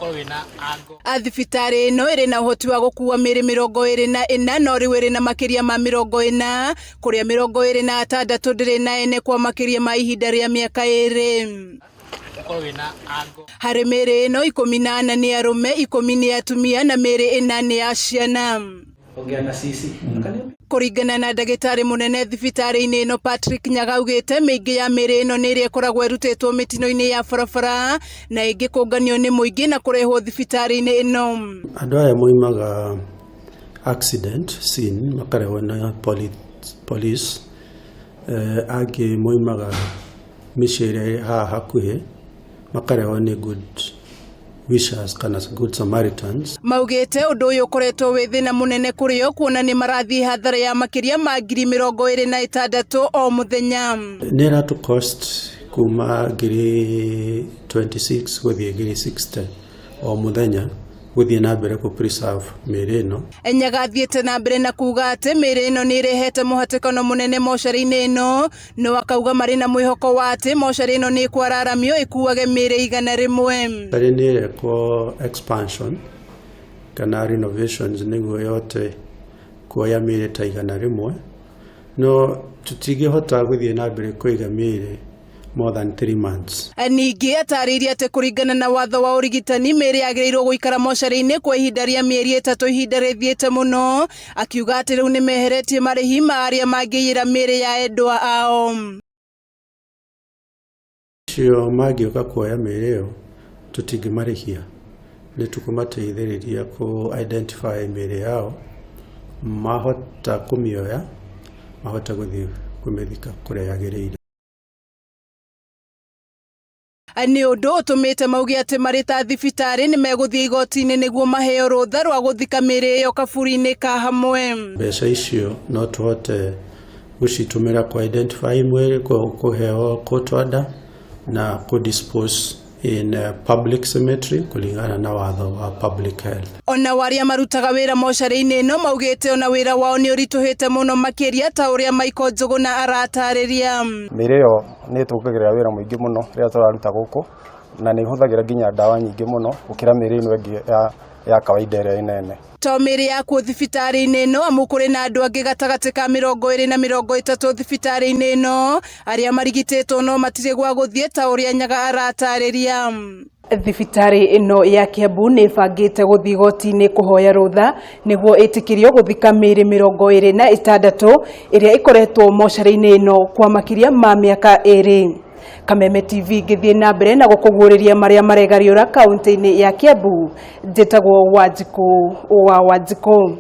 Ũkorwo wĩna angle. Thibitarĩ ĩno ĩrĩ na ũhoti wa gũkuua mĩĩrĩ 24 no rĩu ĩrĩ na makĩria ma 40 kũrĩa 26 ndĩrĩ na ene kwa makĩria ma ihinda rĩa mĩaka 2. Ũkorwo wĩna angle. Harĩ mĩĩrĩ ĩno 14 nĩ arũme, 10 nĩ atumia na mĩĩrĩ 4 nĩ ya ciana. Ongea na CC. Kũringana na ndagĩtarĩ mũnene thibitarĩ-inĩ ĩno Patrick Nyaga augĩte mĩingĩ ya mĩĩrĩ ĩno nĩ ĩrĩa ĩkoragwo ĩrutĩtwo mĩtino-inĩ ya barabara na ĩngĩ kũnganio nĩ mũingĩ na kũrehwo thibitarĩ-inĩ ĩno. Andũ aya moimaga accident scene makarehwo na police, angĩ moimaga mĩciĩ ĩrĩa ĩ haha hakuhĩ makarehwo nĩ good wishers kana good Samaritans. Maugĩte ũndũ ũyũ ũkoretwo wĩ thĩna mũnene kũrĩ o kuona nĩ marathiĩ hathara ya makĩria ma 26,000 o mũthenya. Nĩ ĩratũ cost kuma 26,000 gũthiĩ 60,000 o mũthenya gũthiĩ na mbere kũ preserve mĩĩrĩ ĩno. Nyaga athiĩte na mbere na kuga atĩ mĩĩrĩ ĩno nĩ ĩrehete mũhatĩkano mũnene mocarĩ-inĩ ĩno, no akauga marĩ na mwĩhoko wa atĩ mocarĩ ĩno nĩ ĩkwararamio ĩkuage mĩĩrĩ 100. Mocarĩ nĩ ĩrekwo expansion kana renovations nĩguo yote kuoya mĩĩrĩ ta 100, no tũtingĩhota gũthiĩ na mbere kũiga mĩĩrĩ more than 3 months. Ningĩ atarĩirie atĩ kũringana na watho wa ũrigitani mĩĩrĩ yagĩrĩirwo gũikara mocarĩ-inĩ kwa ihinda rĩa mĩeri 3 ihinda rĩthiĩte mũno, akiuga atĩ rĩu nĩmeheretie marĩhi ma arĩa mangĩiyĩra mĩĩrĩ ya endwa ao. Acio mangĩũka kuoya mĩĩrĩ ĩyo tũtingĩmarĩhia, nĩ tũkũmateithĩrĩria kũ identify mĩĩrĩ yao, mahota kũmĩoya mahota gũthiĩ kũmĩthika kũrĩa yagĩrĩire. Nĩ ũndũ ũtũmĩte mauge atĩ marĩ ta thibitarĩ nĩ megũthiĩ igoti-inĩ nĩguo maheo rũtha rwa gũthika mĩĩrĩ ĩyo kaburi-inĩ ka hamwe. Mbeca icio no tũhote gũcitũmĩra kũ identify mwĩrĩ, kũheo court order na kũ dispose in public cemetery kũringana na watho wa public health. Ona arĩa marutaga wĩra mocarĩ-inĩ ĩno maugĩte ona wĩra wao nĩ ũritũhĩte mũno makĩria ta ũrĩa Michael Njũgũna aratarĩria. Mĩĩrĩ ĩyo nĩ ĩtũngagĩrĩra wĩra mũingĩ mũno rĩrĩa tũraruta gũkũ, na nĩ ĩhũthagĩra nginya ndawa nyingĩ mũno gũkĩra mĩĩrĩ ĩno ĩngĩ ya kawaida ĩrĩa ĩnene. To mĩĩrĩ yakuo thibitarĩ-inĩ ĩno amu kũrĩ na andũ angĩ gatagatĩ ka 20 na 30 thibitarĩ-inĩ ĩno arĩa marigitĩtwo no matirĩ gwa gũthiĩ ta ũrĩa Nyaga aratarĩria. Thibitarĩ ĩno ya Kiambu nĩ ĩbangĩte gũthiĩ igoti-inĩ kũhoya rũtha nĩguo ĩtĩkĩrio gũthika mĩĩrĩ 26 ĩrĩa ĩkoretwo mocarĩ-inĩ ĩno kwa makĩria ma mĩaka 2. Kameme TV ngĩthiĩ na mbere na gũkũguũrĩria marĩa maregariũra kaunti-inĩ ya Kiambu. Njĩtagwo Wanjikũ wa Wanjikũ.